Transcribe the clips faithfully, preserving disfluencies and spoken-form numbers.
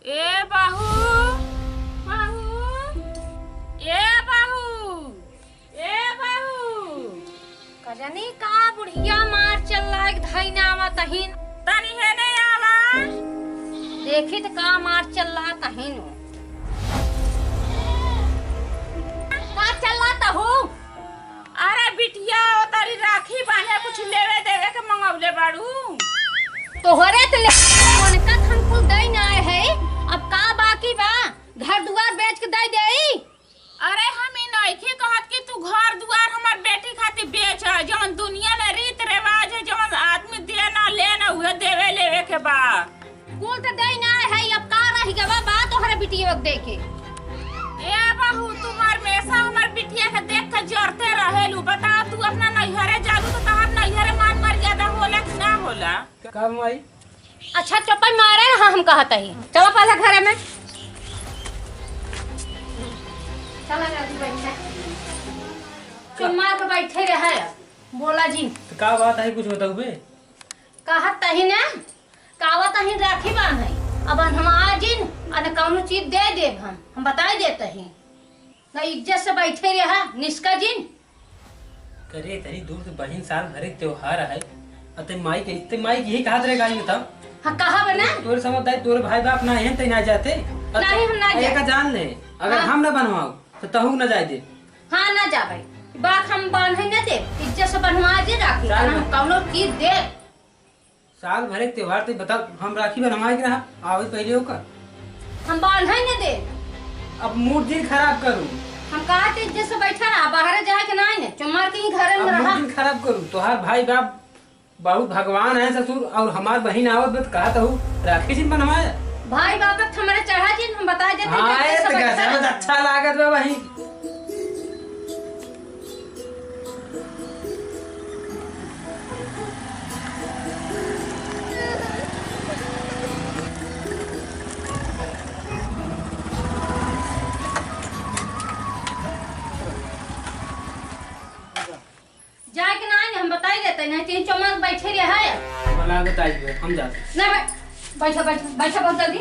ए बहू, बहू, ए बहू, ए बहू। का जानी का बुढ़िया मार चल्ला एक धइना आवा तहिन। तनी हेने आवा। देखी त का मार चल्ला तहिन। का चल्ला तहू? अरे बिटिया, ओ तारी राखी बान्हे कुछ लेवे देवे के मंगौले बाड़ू? तोहरे त ले, उनका त हम कुल दई ना आए है, अब का बाकी बा? घर दुआर बेच के दई देई? अरे हम ई नइखे कहत कि तू घर दुआर हमार बेटी खातिर बेच, जौन दुनिया में रीत रिवाज है, जौन आदमी दे ना ले ना उहे देवे लेवे के बा। कुल त दे ना है, अब का रह गवा बा तोहरे बिटिया के दे के? ए बहू, तू हमेशा हमार बिटिया के देख के जरते रहेलू। बताओ, तू अपना नैहरे जालू तो तोहार नैहरे मान मर्यादा होला कि ना होला? का माई? अच्छा चुप्पे मारे रहा, हम कहत ही। चलो पहले घरे में। चला जा तू बैठे। चुप मार के बैठे रहे। बोला जिन। तो का बात है, कुछ बताउबे? कहत तही ना, कावत तही राखी बांधे। अब हम आ जिन, अने कौनो चीज दे देब हम, हम बताई देत ही। ना इज्जत से बैठे रहा, निष्का जिन। करे तनी दूर से बहिन, साल भरे के त्योहार है। अते माई के, इतने माई के यही कहत रहे गाई में तब। हाँ, कहा बना? तोरे समझदारी, तोरे भाई बाप ना हैं, ते ना जाते। अते नहीं, हम ना जाए। का जान ले, अगर हाँ। हम ना बनवाओ, तो तहू ना जाए दे। हाँ, ना जाबे। बात हम बांधे न दे, इज्जत से बनवा दे राखी, चल। हम कौनो चीज दे। साल भरे के त्योहार ते बता, हम राखी बनवाए के रहा, आवे पहले ओकर। हम बांधे न दे। अब मूड दिन खराब करू। हम कहा ते इज्जत से बैठा रहा, बाहर जाए के ना है, चुम्मार के ही घर में अब मूड रहा। दिन खराब करू, तोहार भाई बाप बहुत भगवान है ससुर, और हमार बहिन आवत बा त कहत हूँ, राखी जिन बनवाए। भाई बाप त हमरे चढ़ा जिन, हम बता देते हाँ, हैं, ए, सब त अच्छा गजब है। अच्छा लागत बा बहिन। जाए के ना, हम बताई देते, नहीं तीन चौमन बैठे रहे है। भला बताई दे, हम जाते। ना बै-, बैठा, बैठा, बैठा बहुत जल्दी।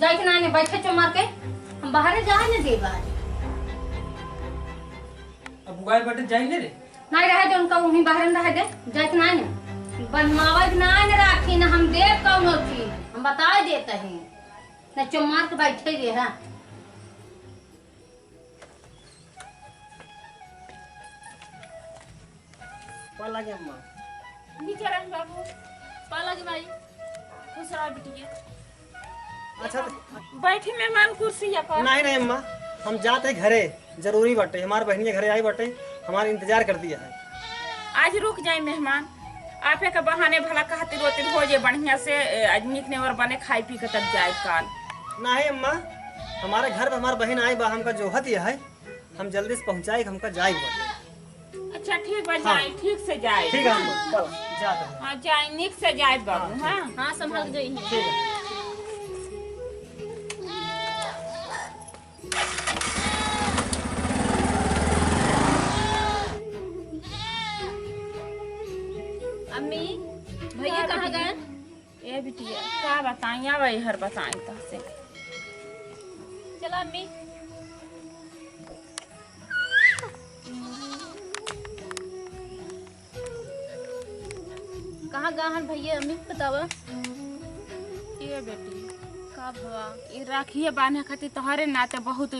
जाए के ना, नहीं बैठे चौमार के, हम बाहर जाए न देब आज। अब बुआई बटे जाई ने रे। नहीं रहे दे उनका, वहीं बाहर में रहे दे, जाए के ना, नहीं बनवावे के ना, नहीं राखी ना, हम देब कौनो चीज, हम बताई देते हैं। ना चौमार के बैठे रहे है। पाँव लागे अम्मा। नीचे रह बाबू, पाँव लागे माई। खुश रह बिटिया। अच्छा, तो बैठी मेहमान कुर्सी पर। नहीं, नहीं अम्मा, हम जाते घरे, जरूरी बाटे, हमार बहिनिया घरे आई बाटे, हमार इंतजार कर दिया है। आज रुक जाए मेहमान, आपे के बहाने भला कहती रोती हो जे बढ़िया से, ए, आज निक नेवर बने, खाई पी के तब जाए काल। नहीं अम्मा, हमारे घर पे हमार बहिन आई बा, हमका जोहत यह है, हम जल्दी से पहुँचाई, हमका जाए के बाटे। अच्छा ठीक बा, हाँ। जाए, ठीक से जाए। ठीक है अम्मा, चलो, जाते हैं। हाँ, जाए, निक से जाए बाबू, हाँ, हाँ। हाँ, संभाल के जाइए। ठीक है। अम्मी, भैया कहाँ गए? ए बिटिया, का बताई, अब हर बताई तहसे। चला अम्मी। कहाँ गहन भैया, अम्मी बतावा। ए बेटी, का भवा? ई राखिए बांधे खातिर तोहरे नाते बहुत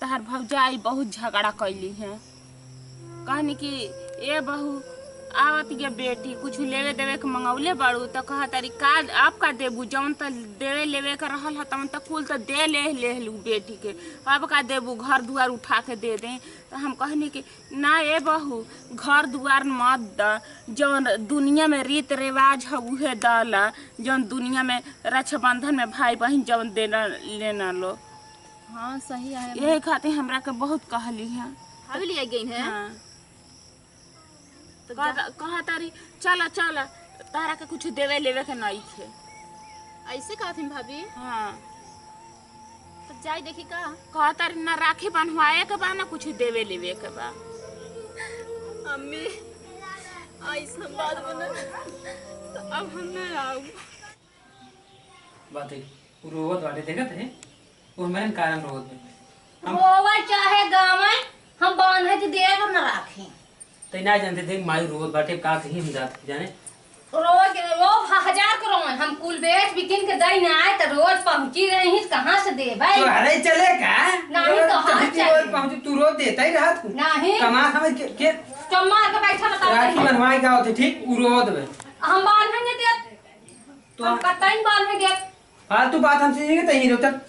तहार भौजाई बहुत झगड़ा कैली है। कहनी कि ए बहू, आवत ये बेटी कुछ लेवे देवे के मंगौले बाड़ू, तो कहा तारी का, आप का देबू? जौन त देवे लेवे के रहल ह तौन त कुल त दे ले लेहलू बेटी के, अब का देबू? घर दुआर उठा के दे दे। तो हम कहनी कि ना ए बहू, घर दुआर मत द, जौन दुनिया में रीत रिवाज ह उहे दला, जौन दुनिया में रक्षाबंधन में भाई बहिन जौन देना लेना लो। हाँ, सही है। यही खातिर हमरा के बहुत कहली है। भाभी ले आई गई है? हाँ। तो कह-, जा। कहा तारी, "चला, चला, तारा के कुछ देवे लेवे के नइखे।" ऐसे कहत हन भाभी? हाँ। तो जाई देखी का? कहा तारी, "ना राखी बंधवाए के बा, ना कुछ देवे लेवे के बा।" अम्मी, ऐसा बात बना, तो अब हम ना आऊँ। बात है। रोवत बाटे, देखत है, वो हमरे कारण रोवत बाटे। हम रोवे चाहे गावे, हम बांधे के देब न राखी। तै ना जानते, देख माई रोवत बाटे, का कही हम जात जाने। रोज, रोज हजार के रोवन, हम कुल बेच बिकिन के दई ना आए, त रोज पहुंची रही, कहाँ से देबै? तो अरे चले का? नहीं, तो रोज हाँ चले। रोज पहुंची, तू रोज देता ही रहत। नहीं। कमा समझ के, के चम्मा के बैठा बता राखी रही। बनवाए का होते, ठीक? उ रोवत बे। हम बांधे न देब। तो हम कतई बांधे देब। फालतू बात हमसे नहीं कहते, हीरो तक।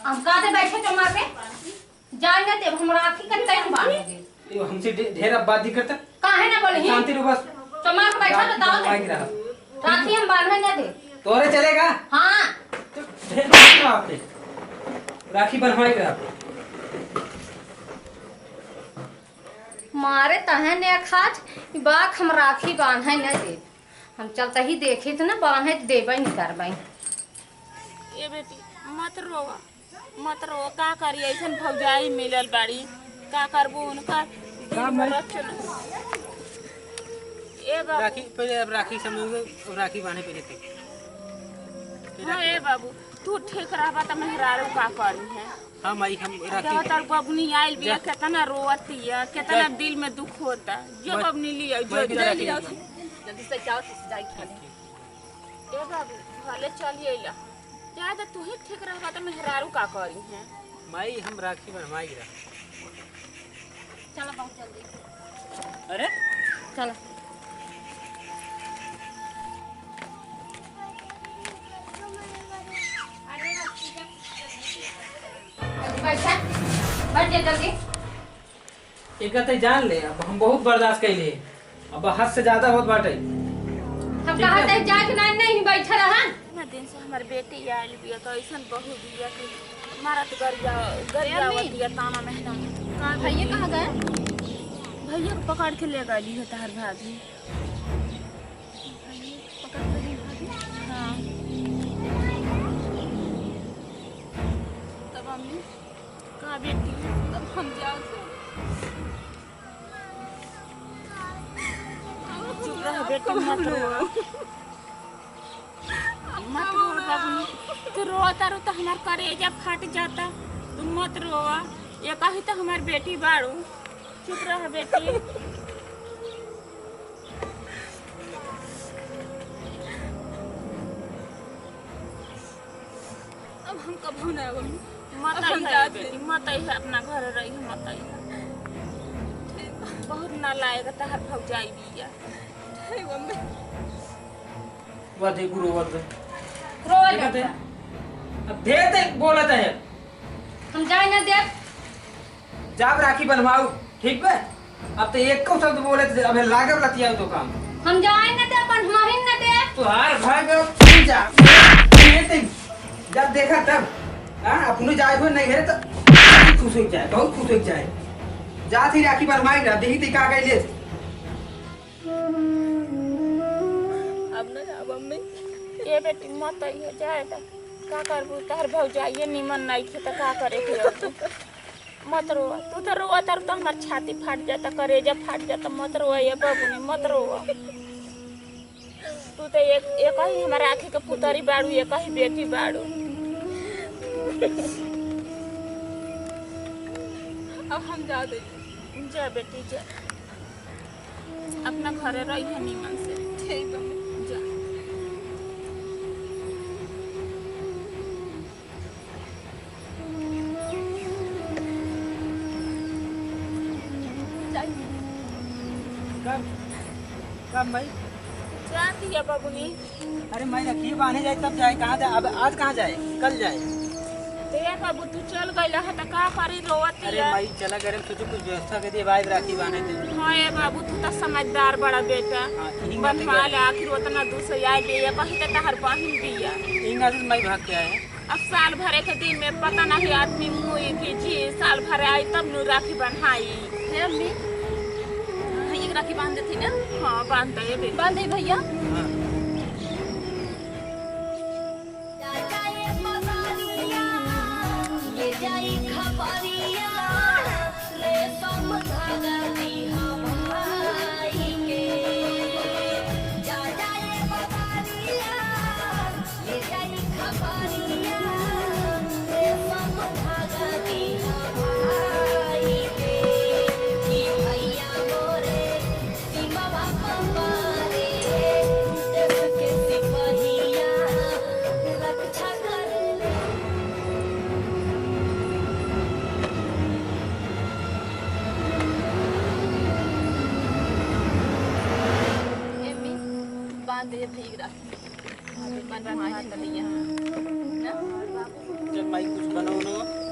हम काहे बैठे चमार के? जाए ना देब, हम राखी के टाइम बांध देब। ये हमसे ढे-, ढेर अब बात नहीं करता। काहे ना बोली? शांति रहो बस। चमार के बैठा राखी बताओ। बनवाए के रहा। राखी हम बांधे ना देब। तोरे चलेगा? हाँ। तो ढेर बात ना आपके। राखी बनवाए के रहा। मारे तहे ने खात, बाक हम राखी बांधे न देब। हम चलते ही देखी त न बांधे त देबै न करबै। ए बेटी, मत रोवा, मत रोवा, का करी, ऐसन भौजाई मिलल बाड़ी, का करबू उनका दिल का में माई? रख न। ए बाबू। राखी पहले, अब राखी समझोगे, अब राखी बांधे पहले तू। हाँ, ए बाबू, तू ठीक रहबा त मेहरारू का करी है? हाँ माई, हम राखी देखो तार बबुनी आइल बिया, जा। केतना रोवतिया, केतना जा। दिल में दुख होता। जो जा। बबुनी लिया, जो माई, जा जा। राखी। जल्दी से जाओ, तो जाई खाने। ए बाबू, भले चली अइला। जा त तू ही ठीक रहबा त मेहरारू का करी है? माई, हम राखी बनवाई रहा। चलो, बहुत जल्दी। अरे? चलो। बैठा, बैठ जा जल्दी। एका तै जान ले, अब हम बहुत बर्दाश्त कैले, अब हद से ज्यादा होत बाटे। हम ठीक कहा है? तै जाए के ना, नहीं बैठा रहा। इतना दिन से हमार बेटी आइल बिया, तो ऐसन बहू बिया कि मारत गरिया, गरियावत बिया, ताना मेहना। का भैया कहाँ गए? भैया को पकड़ के ले गई है तहर भाभी। पकड़ के ले गई भाभी? हाँ। तब मम्मी? का बेटी? तब हम जाओ तो। चुप रह बेटी, मत रो। मत रो बबुनी। तू रो तारू तो हमार करेजा फट जाता। तू मत रोवा। ये कही तो हमार बेटी बाड़ू। चुप रह बेटी। अब हम कबहू ना आबम। मत अब हम अइहा जात बेटी, हई। मत अइहा, अपना घरे रही, मत अइहा। ठीक बा। बहुत नालायक तहार भौजाई बिया। ठीक बा, मम्मी। वह देखू रोवत है। रोवल देखत है? बा। अब दे दे, बोलत है। हम जाए ना देब। जाब राखी बनवाऊ, ठीक बे? अब तो एको शब्द बोले तो अबे लागब लतियाऊ तो काम। हम जाए ना देब, अपन हमारे ना देब। तोहार भाई बे, तू जा। ये ते जब देखा तब, हाँ, अपने जाए हो नहीं है तो खुश हो जाए, बहुत खुश हो जाए। जात ही राखी बनवाई ना, देखी ती का कइले। अब न जा मम्मी। ए बेटी, मत अइहो, जाए दा। का करबू, तहर भौजाइये निमन नइखे त का करे के अब? मत रोआ, तू तो रोआ तर तो हमार छाती फाट जाता, करेजा फाट जाता। मत रोआ ए बबुनी, मत रोआ। तू तो एक, एक ही हमार आँखी के पुतरी बाड़ू, एक ही बेटी बाड़ू। अब हम जा दे। जा बेटी, जा। अपना घरे रही है नीमन से। ठीक बा। जा। जाई। कब? कब माई? जाती है बबुनी। अरे माई, रखिए बांधे जाए तब जाए। कहाँ जाए? अब आज कहाँ जाए? कल जाए। तो यार बाबू, तू चल गइला है तो का करी, रोवत अरे है। माई, चला गए, सोचो कुछ व्यवस्था कर दिए, भाई राखी बांधे थे। हाँ ए बाबू, तू तो समझदार बड़ा बेटा। हाँ, यही बात है बनवा क्या? ले, आखिर उतना दूर से आए बे, ये कहीं तो तहर बहिन बिया। यही आदत माई भाग के आए हैं। अब साल भरे के दिन में पता नहीं आदमी मुई की जी, साल भरे आई तब नु राखी बन्हाई। हे अम्मी, हाँ, ये राखी बांध देती ना? हाँ, बांध दे बेटी। बांध दे भैया। हाँ। दे भई राखी। बनवा तलैया। ना? चल माई, कुछ बनाओ ना।